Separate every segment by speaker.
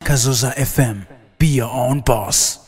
Speaker 1: Kazoza FM. Be your own boss.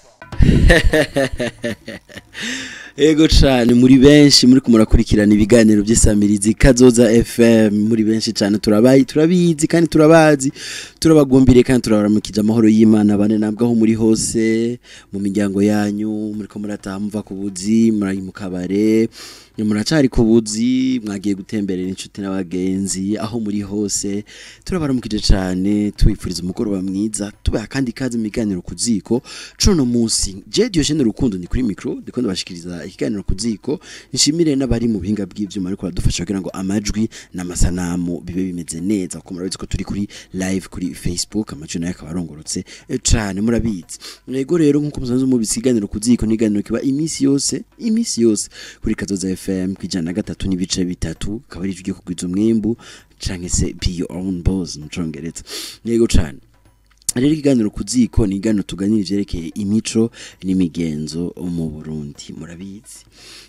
Speaker 2: Ego cyane, muri benshi muri kumurakurikirana ibiganiro by'isamirizi Kazoza FM, muri benshi cyane, turabayi, turabizi kandi turabazi, turabagumbire kandi turabaramukije. Amahoro y'Imana bane nabwo aho muri hose, mu miryango yanyu, muri ko murataha muva ku buzi, muri mu kabare, muracari ku buzi, mwagiye gutemberera inshuti n'abagenzi, aho muri hose turabaramukije cyane, tubifuriza umugoroba mwiza, tubaha kandi ikaze mu biganiro ku ziko cuno munsi. Je Diogene Rukundo ni kuri micro, ndiko ndabashikiriza ikiganiro ku ziko. Nshimire n'abari mu bihinga bw'ivyuma ariko baradufasha kugira ngo amajwi n'amasanamu bibe bimeze neza, kuko murabizi ko turi kuri live kuri Facebook, amajwi nayo akaba arongorotse cane, murabizi. Yego rero, nkuko musanzwe mubizi, ikiganiro ku ziko ni ikiganiro kiba imisi yose, imisi yose kuri Kazoza FM 103.3, akaba ari ijwi ryo kugwiza umwimbu canke se "be your own boss" mu congereza. Yego cane rero, ikiganiro ku ziko ni ikiganiro tuganira ivyerekeye imico n'imigenzo mu Burundi, murabizi.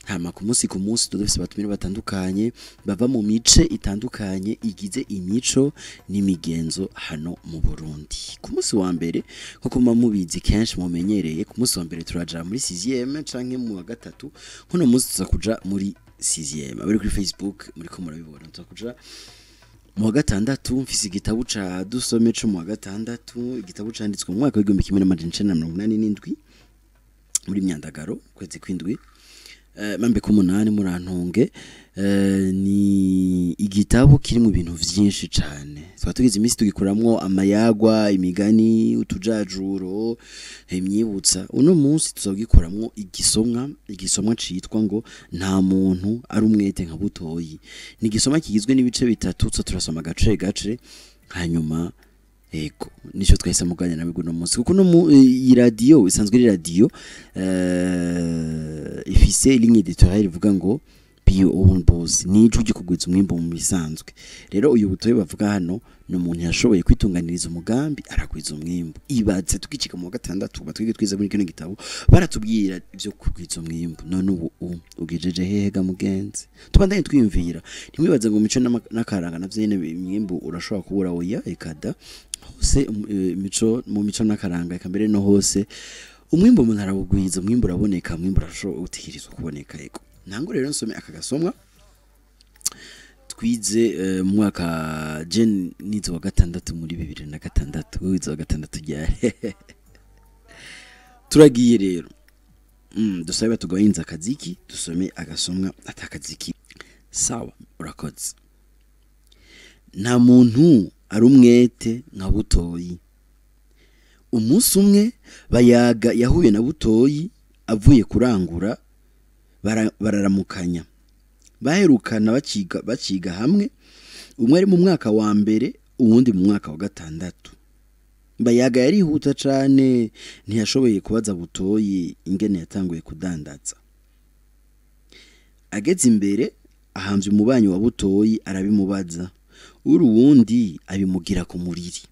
Speaker 2: Hama ku munsi ku munsi tuba dufise abatumire batandukanye bava mu mice itandukanye igize imico n'imigenzo hano mu Burundi. Ku munsi wa mbere, nkuko muba mubizi kenshi mumenyereye, ku munsi wa mbere turaja muri 6e canke mu wa gatatu. Kuno munsi tuza kuja muri 6e. Abari kuri Facebook muriko murabibona, tuza kuja mu wa gatandatu. Mfise igitabo ca dusome co mu wa gatandatu, igitabo canditswe mu mwaka w'1987 muri Myandagaro, kwezi kw'indwi, mambe k'umunani, murantunge. Ni igitabo kiri mu bintu vyinshi cane. Twaba tugize iminsi tugikuramwo amayagwa, imigani, utujajuro, imyibutsa. Uno munsi tuzogikuramwo igisomwa, igisomwa citwa ngo "Nta muntu ari umwete nka Butoyi". Ni igisomwa kigizwe n'ibice bitatu, tuza turasoma agace gace. Hanyuma ego, nico twahise muganira nawe uno munsi, kuko no mu iyi radio isanzwe ari radio ifise ligne éditoriale ivuga ngo "Be your own boss", ni ijwi ryo kugwiza umwimbu mu bisanzwe. Rero uyu Butoyi bavuga hano ni umuntu yashoboye kwitunganiriza umugambi, aragwiza umwimbu. Ibaze tukicika mu wa gatandatu, batwige twize muri kino gitabo, baratubwira ivyo kugwiza umwimbu. None ubu ugejeje hehe ga mugenzi? Tubandanye twiyumvira. Ntimwibaze ngo mico n'akaranga navyo nyene imwimbu urashobora kubura. Oya, ekada hose, imico, mu mico n'akaranga, eka mbere no hose, umwimbu umuntu arawugwiza, umwimbu uraboneka, umwimbu urashobora utikirizwa kuboneka. Ego, ntango rero nsome aka gasomwa twize mu mwaka je nize wa gatandatu muri 2006. Wowe wize wa gatandatu ryari? Turagiye rero. Dusabe batugabanyirize akaziki, dusome agasomwa atakaziki. Sawa, urakoze. Nta muntu ari umwete nka Butoyi. Umunsi umwe Bayaga yahuye na Butoyi avuye kurangura, bararamukanya. Baherukana baciga hamwe, umwe ari mu mwaka wa mbere, uwundi mu mwaka wa gatandatu. Bayaga yarihuta cane, ntiyashoboye kubaza Butoyi ingene yatanguye kudandaza. Ageze imbere ahamvye umubanyi wa Butoyi, arabimubaza, uri uwundi abimugira ku muriri.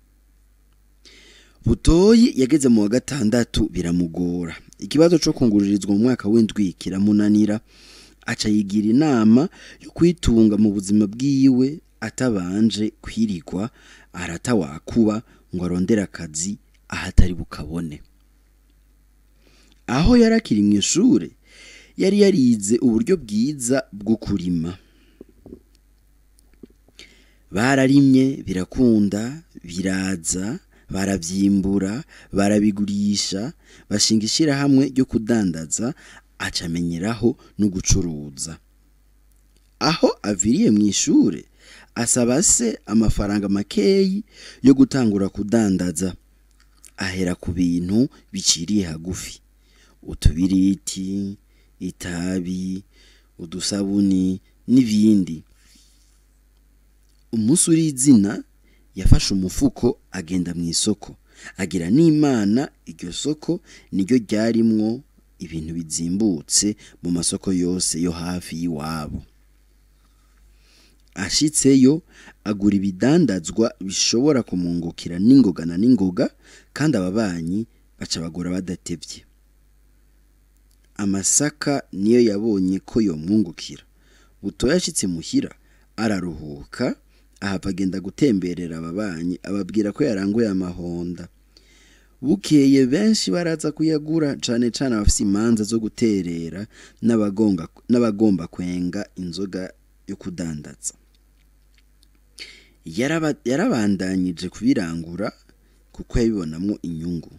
Speaker 2: Butoyi yageze mu wa gatandatu biramugora, ikibazo co kungururizwa mu mwaka w'indwi kiramunanira. Aca yigira inama yo kwitunga mu buzima bwiwe atabanje kwirigwa arata wakuba ngo arondere akazi ahatari bukabone. Aho yarakiri mw'ishure yari yarize uburyo bwiza bwo kurima. Bararimye birakunda, biraza, baravyimbura, barabigurisha, bashinga ishirahamwe ryo kudandaza, aca amenyeraho no gucuruza. Aho aviriye mw'ishure asaba se amafaranga makeyi yo gutangura kudandaza. Ahera ku bintu biciriye hagufi: utubiriti, itabi, udusabuni n'ibindi. Umunsi urizina yafashe umufuko agenda mw'isoko. Agira n'Imana, iryo soko niryo ryarimwo ibintu bizimbutse mu masoko yose yo hafi y'iwabo. Ashitseyo agura ibidandazwa bishobora kumwungukira n'ingoga na n'ingoga, kandi ababanyi baca bagura badatevye. Amasaka niyo yabonye ko yomwungukira. Butoyi ashitse muhira araruhuka, ahava agenda gutemberera ababanyi, ababwira ko yaranguye amahonda. Bukeye benshi baraza kuyagura, cane cane abafise imanza zo guterera n'abagomba kwenga inzoga yo kudandaza. Yarabandanyije kubirangura kuko yabibonamwo inyungu.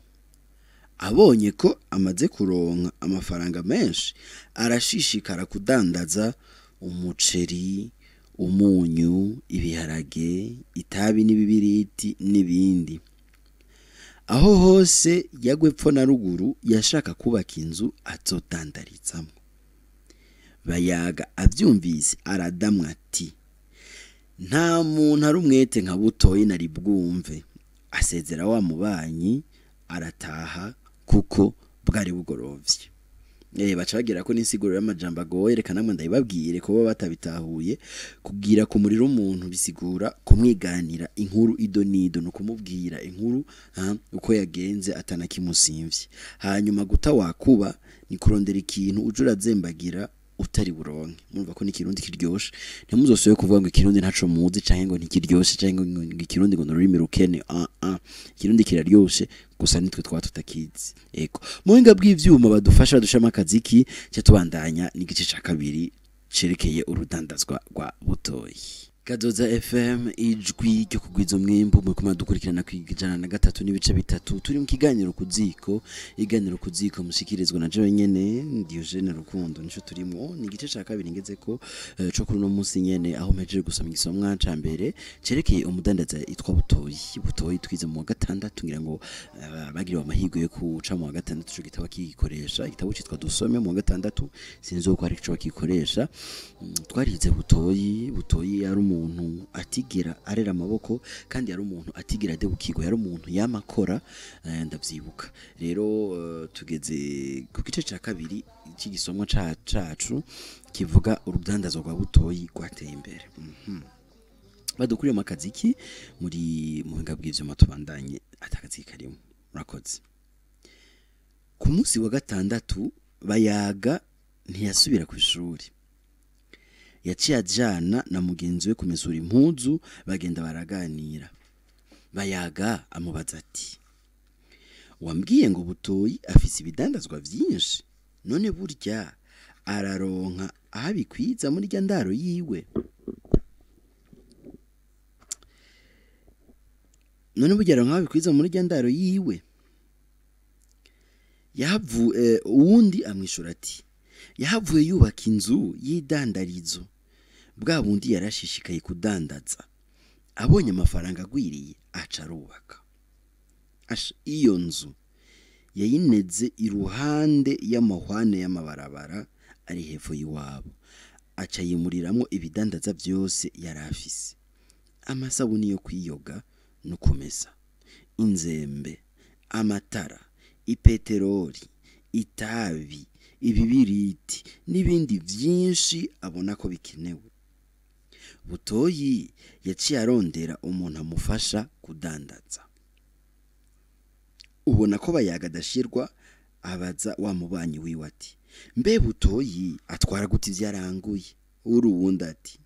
Speaker 2: Abonye ko amaze kuronka amafaranga menshi, arashishikara kudandaza umuceri, umunyu, ibiharage, itabi n'ibibiriti n'ibindi. Aho hose yagwa epfo na ruguru yashaka kubaka inzu azodandarizamwo. Bayaga avyumvise aradamwa ati: nta muntu ari umwete nka Butoyi nari bwumve. Asezera wa mubanyi arataha kuko bwari bugorovye. Baca bagira ko n'insiguro y'amajambo agoye, reka namwe ndayibabwire ko baba batabitahuye. Kugira ku muriro umuntu bisigura kumwiganira inkuru ido nido, no kumubwira inkuru uko yagenze atanakimusimvye. Hanyuma guta wakuba ni kurondera ikintu uje urazembagira utari buronke. Murumva ko n'ikirundi kiryoshe. Ntimuzosubire kuvuga ngo ikirundi ntaco muzi canke ngo ntikiryoshe canke ngo ikirundi ngo n'ururimi rukene. Ikirundi kiraryoshe, gusa nitwe twa tutakizi. Ego, mu buhinga bw'ivyuma badufasha badushamo akaziki, cyo tubandanya n'igice ca kabiri cerekeye urudandazwa rwa Butoyi. Kazoza FM, ijwi ryo kugwiza umwimbu, muri kumwe dukurikirana ku 103.3. Turi mu kiganiro ku ziko, iganiro ku ziko mushikirizwa na jewe nyene Diogene Rukundo. Nico turimo, ni igice ca kabiri ngeze ko co kuri no munsi nyene, aho mpejeje gusoma igisomwa ca mbere cerekeye umudandaza yitwa Butoyi. Butoyi twize mu wa gatandatu, ngira ngo bagiriwe amahirwe yo kuca mu wa gatandatu ico gitabo kigikoresha, igitabo citwa Dusome mu wa gatandatu, sinzi uko ari ico bakikoresha. Twarize Butoyi. Butoyi yari umuntu atigera arera amaboko, kandi yari umuntu atigera adebukirwa, yari umuntu yamakora, ndavyibuka. Rero tugeze ku gice ca kabiri cy'igisomwa cacu kivuga urudandazwa rwa Butoyi rwateye imbere. Badukuriye amakaziki muri muhinga bw'ivyuma, tubandanye atakaziki karimo. Murakoze. Ku munsi wa gatandatu Bayaga ntiyasubira ku ishuri. Yaciye ajana na mugenzi we kumesura impuzu, bagenda baraganira. Bayaga amubaza ati: wambwiye ngo Butoyi afise ibidandazwa vyinshi, none burya araronka aho abikwiza muri rya ndaro yiwe? None burya araronka aho abikwiza muri rya ndaro yiwe? Uwundi amwishura ati: yahavuye yubaka inzu y'idandarizo. Bwa bundi yarashishikaye kudandaza, abonye amafaranga agwiriye aca arubaka. Iyo nzu yayineze iruhande y'amahwane y'amabarabara ari hepfo y'iwabo, aca yimuriramwo ibidandaza vyose yari afise: amasabuni yo kwiyoga no kumesa, inzembe, amatara, ipeteroli, itabi, ibibiriti n'ibindi vyinshi abona ko bikenewe. Butoyi yaciye arondera umuntu amufasha kudandaza. Ubona ko Bayaga adashirwa, abaza wa mubanyi wiwe ati: mbe Butoyi atwara gute ivyo aranguye? Uri uwundi ati: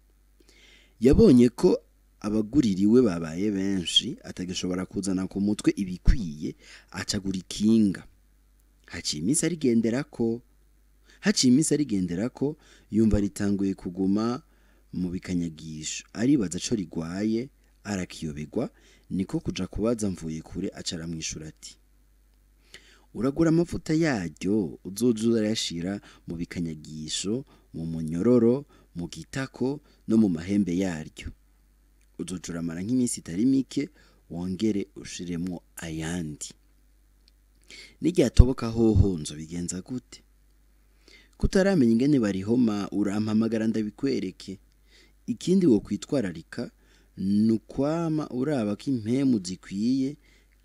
Speaker 2: yabonye ko abaguririwe babaye benshi, atagishobora kuzana ku mutwe ibikwiye, acagura ikinga. Haciye iminsi arigenderako, yumva ritanguye kuguma mu bikanyagisho, aribaza co rigwaye, arakiyobegwa. Niko kuja kubaza mvuye kure, aca aramwishura ati: uragura amavuta yaryo uzoza urayashira mu bikanyagisho, mu munyororo, mu gitako no mu mahembe yaryo. Uzoca uramara nk'iminsi itari mike, wongere ushiremwo ayandi. Niryatoboka hoho nzobigenza gute? Kutaramenya ingene barihoma, urampamagara ndabikwereke. Ikindi wo kwitwararika nukwama uraba ko impemu zikwiye,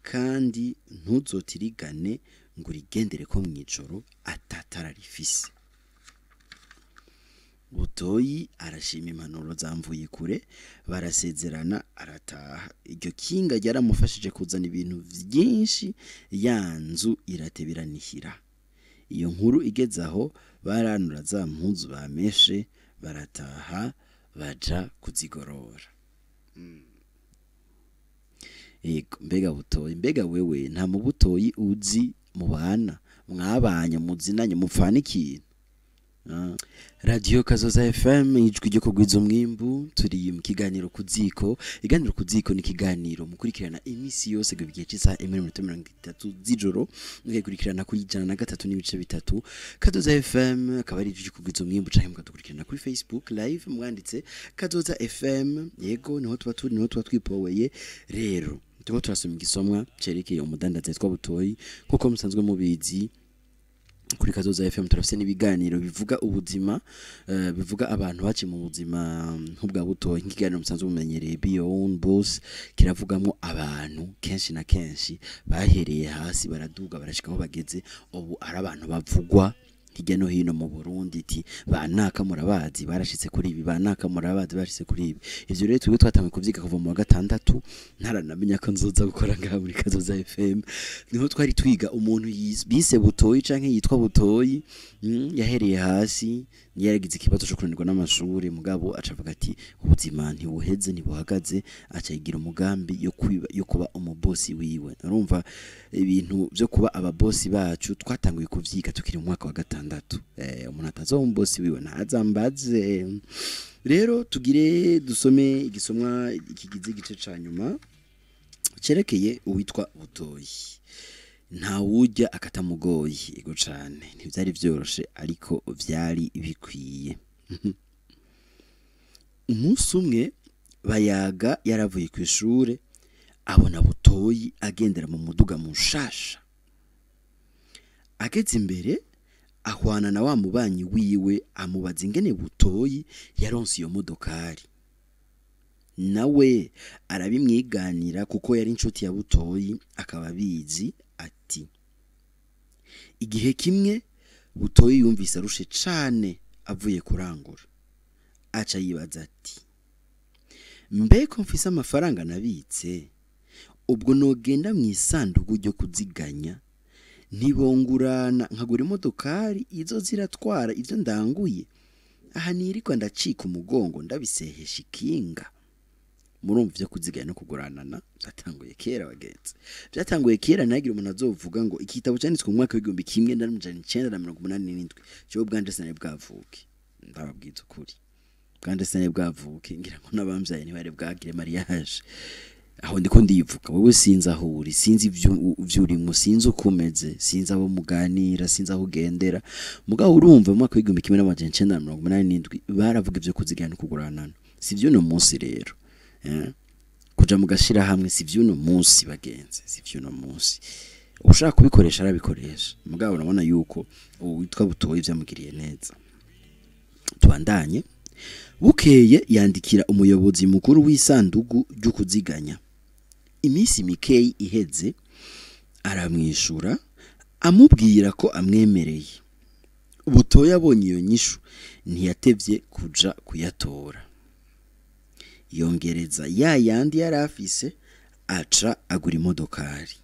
Speaker 2: kandi ntuzotirigane ngo urigendere ko mw'ijoro atatara rifise. Butoyi arashima impanuro za mvuye kure, barasezerana arataha. Iryo kinga ryaramufashije kuzana ibintu vyinshi, ya nzu irateberanihira. Iyo nkuru igeze aho, baranura za mpuzu bameshe, barataha baja kuzigorora. Yego, mbega Butoyi, mbega wewe nta mu Butoyi uzi mubana, mwabanye, muzinanye, mupfana ikintu? Radio Kazoza FM, ijwi ryo kugwiza umwimbu. Turi mu kiganiro Kuziko. Iganiro Kuziko ni ikiganiro mukurikirana imisi yose kuva igihe cy'isaha 1:30 z'ijoro, mukayikurikirana kuri 103.3 Kazoza FM, akaba ari ijwi ryo kugwiza umwimbu, canke mukadukurikirana kuri Facebook Live mwanditse Kazoza FM. Yego, niho tuba turi, niho tuba twipoweye. Rero turiko turasoma igisomwa cerekeye umudandaza yitwa Butoyi. Nkuko musanzwe mubizi, kuri Kazoza FM turafise n'ibiganiro bivuga ubuzima, bivuga abantu baciye mu buzima nk'ubwa Butoyi. Nk'ikiganiro musanzwe mumenyereye, Be Your Own Boss, kiravugamwo abantu kenshi na kenshi bahereye hasi, baraduga, barashika aho bageze ubu, ari abantu bavugwa hirya no hino mu Burundi, iti banaka murabazi, barashitse kuri ibi, banaka murabazi, barashitse kuri ibi. Ivyo rero twebwe twatanguye kuvyiga kuva mu wa gatandatu, ntaranamenya ko nzoza gukora ngaha muri Kazoza FM. Niho twari twiga umuntu bise Butoyi canke yitwa Butoyi, yahereye hasi, yaragize ikibazo co kunanirwa n'amashuri, mugabo aca avuga ati ubuzima ntibuheze, ntibuhagaze, aca yigira umugambi yo kuba umubosi wiwe. Urumva, ibintu vyo kuba ababosi bacu twatanguye kuvyiga tukiri mu mwaka wa gatandatu. Umuntu atazoba umubosi wiwe ntazambaze. Rero tugire dusome igisomwa kigize igice ca nyuma cerekeye uwitwa Butoyi. Ntawurya akatamugoye. Ego cane, ntivyari vyoroshe, ariko vyari bikwiye. Umunsi umwe Bayaga yaravuye kw'ishure, abona Butoyi agendera mu muduga mushasha. Ageze imbere, ahwana na wa mubanyi wiwe, amubaza ingene Butoyi yaronse iyo modokari. Nawe arabimwiganira, kuko yari inshuti ya Butoyi akaba abizi. Ati igihe kimwe Butoyi yumvise arushe cane avuye kurangura, aca yibaza ati mbeko mfise amafaranga nabitse, ubwo nogenda mu isanduku ryo kuziganya ntibongurana nkagura imodokari izo ziratwara ivyo ndanguye, aha niriko ndacika umugongo ndabisehesha ikinga. Murumva, ivyo kuziganya no kuguranana byatanguye kera, bagenzi, byatanguye kera. Nagira umuntu azovuga ngo iki gitabo cyanditswe mu mwaka w'1987, jewe ubwanje sinari bwavuke. Ndababwiza ukuri, ubwanje sinari bwavuke, ngira ngo n'abamvyaye ntibari bwagire mariage. Aho ndiko ndivuga, wowe sinzi aho uri, sinzi ivyo urimwo, sinzi uko umeze, sinzi abo muganira, sinzi aho ugendera, mugabo urumva, mu mwaka w'1987 baravuga ivyo kuziganya no kuguranana. Si vy'uno munsi rero, kuja mu gashirahamwe si vy'uno munsi, bagenzi, si vy'uno munsi. Ushaka kubikoresha arabikoresha, mugabo urabona yuko uwo witwa Butoyi vyamugiriye neza. Tubandanye. Bukeye yandikira umuyobozi mukuru w'isandugu ryo kuziganya. Iminsi mikeyi iheze, aramwishura amubwira ko amwemereye. Butoyi abonye iyo nyishu, ntiyatevye kuja kuyatora, yongereza ya yandi yari afise, aca agura imodokari.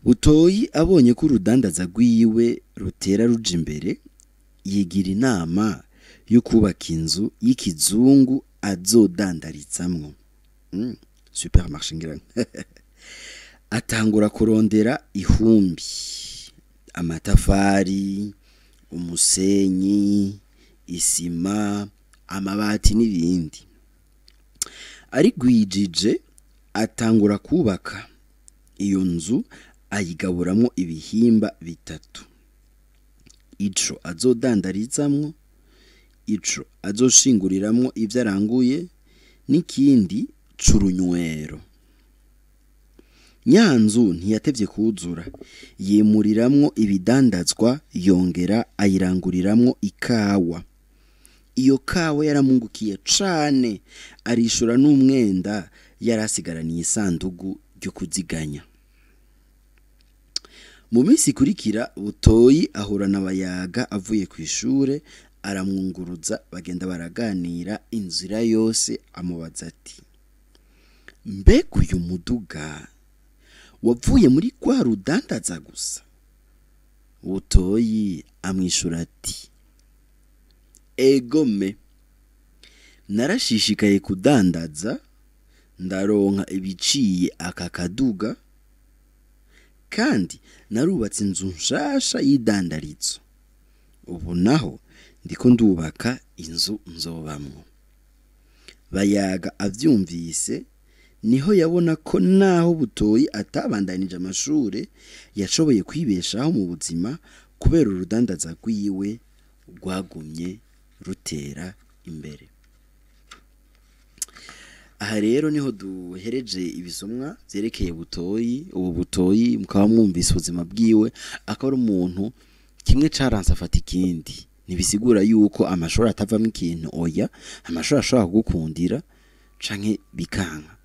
Speaker 2: Butoyi abonye ko urudandaza rwiwe rutera ruja imbere, yigira inama yo kubaka inzu y'ikizungu azodandarizamwo, supermarché ngira. Atangura kurondera ihumbi, amatafari, umusenyi, isima, amabati n'ibindi. Arigwijije, atangura kubaka iyo nzu, ayigaburamwo ibihimba bitatu: ico azodandarizamwo, ico azoshinguriramwo ivyo aranguye, n'ikindi c'urunywero. Nyanzu ntiyatevye kuzura, yimuriramwo ibidandazwa, yongera ayiranguriramwo ikawa. Iyo kawa yaramungukiye cane, arishura n'umwenda yarasigaraniye isandugu ryo kuziganya. Mu minsi ikurikira, Butoyi ahura na Bayaga avuye kw'ishure, aramwunguruza, bagenda baraganira inzira yose. Amubaza ati mbega uyu muduga wavuye muri rwa rudandaza gusa? Butoyi amwishura ati egome, narashishikaye kudandaza. Ndaronka ibiciye aka kaduga, kandi narubatse inzu nshasha y'idandarizo. Ubu naho ndiko ndubaka inzu nzobamwo. Bayaga avyumvise niho yabona ko naho Butoyi atabandanije amashure, yashoboye kwibeshaho mu buzima kubera urudandaza rwiwe rwagumye rutera imbere. Aha rero niho duhereje ibisomwa vyerekeye Butoyi. Ubu Butoyi mukaba mwumvise ubuzima bwiwe, akaba ari umuntu kimwe caranse afata ikindi. Ntibisigura yuko amashuri atavamwo ikintu, oya, amashuri ashobora kugukundira canke bikanka.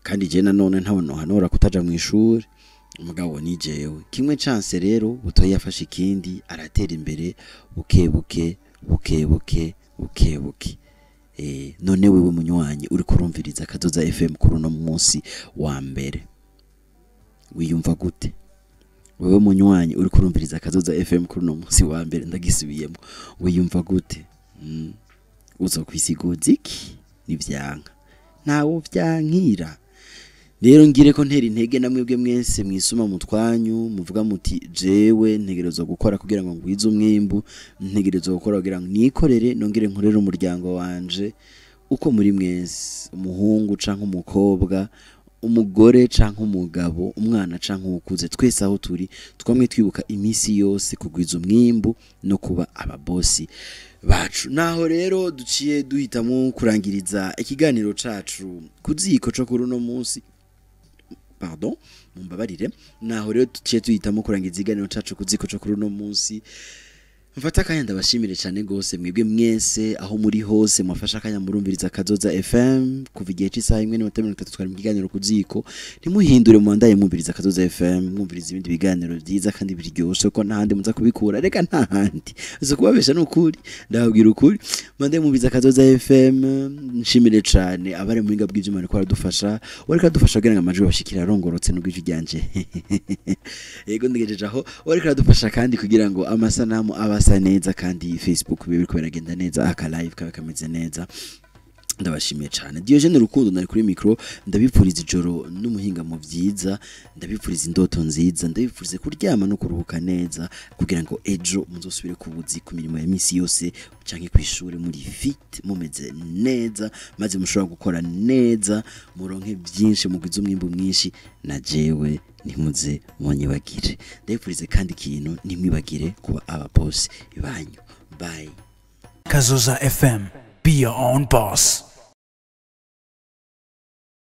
Speaker 2: Kandi je nanone ntawe nohanura kutaja mw'ishuri, umugabo ni jewe. Kimwe canse rero Butoyi yafashe ikindi, aratera imbere buke buke buke buke buke buke. None wewe munywanyi uri kurumviriza Kazoza FM kuri uno munsi wa mbere, wiyumva gute? Wewe munywanyi uri kurumviriza Kazoza FM kuri uno munsi wa mbere, ndagisubiyemo, wiyumva gute? Uzokwisiguza iki? Nivyanka ntawo vyankira. Rero ngire ko ntera intege namwebwe mwese mwisuma mu twanyu, muvuga muti jewe ntegerezwa gukora kugira ngo ngwize umwimbu, ntegerezwa gukora kugira ngo nikorere nongere nkorere umuryango wanje. Uko muri mwese, umuhungu canke umukobwa, umugore canke umugabo, umwana canke uwukuze, twese aho turi twamwe twibuka iminsi yose kugwiza umwimbu no kuba ababosi bacu. Naho rero duciye duhitamo kurangiriza ikiganiro cacu ku ziko co kuri uno munsi. Pardon, mumbabarire. Naho rero tuciye tuhitamo kurangiza ikiganiro cacu ku ziko co kuri uno munsi. Mfata akanya ndabashimire cyane gose mwebwe mwese aho muri hose mwafasha akanya murumviriza Kazoza FM kuva igihe cy'isaha 1:30 twari mu kiganiro ku ziko. Ntimuhindure, mubandaye mwumviriza Kazoza FM, mwumviriza ibindi biganiro byiza kandi biryoshe, ko nta handi muza kubikura, reka nta handi zo kubabesha, n'ukuri ndababwira ukuri. Mubandaye mwumviriza Kazoza FM. Nshimire cyane abari mu buhinga bw'ivyuma bariko baradufasha, wariko aradufasha kugira ngo amajwi bashikire arongorotse n'ubwo ijwi ryanje yego ndegejeje aho, wariko aradufasha kandi kugira ngo amasanamu aba asa neza kandi Facebook bibe biriko biragenda neza, aka live kabe kameze neza. Ndabashimiye cyane. Diogene Rukundo nari kuri micro, ndabipfuriza ijoro n'umuhinga mu vyiza, ndabipfuriza indoto nziza, ndabipfuriza kuryama no kuruhuka neza kugira ngo ejo muzosubire kubuzi ku mirimo ya misi yose canke kw'ishure muri fit, mumeze neza, maze mushobora gukora neza, muronke byinshi, mugwize umwimbu mwinshi. Na jewe ntimuze munyibagire. Ndabipfurize kandi ikintu, ntimwibagire kuba ababosi banyu. Bye.
Speaker 1: Kazoza FM. Be your own boss.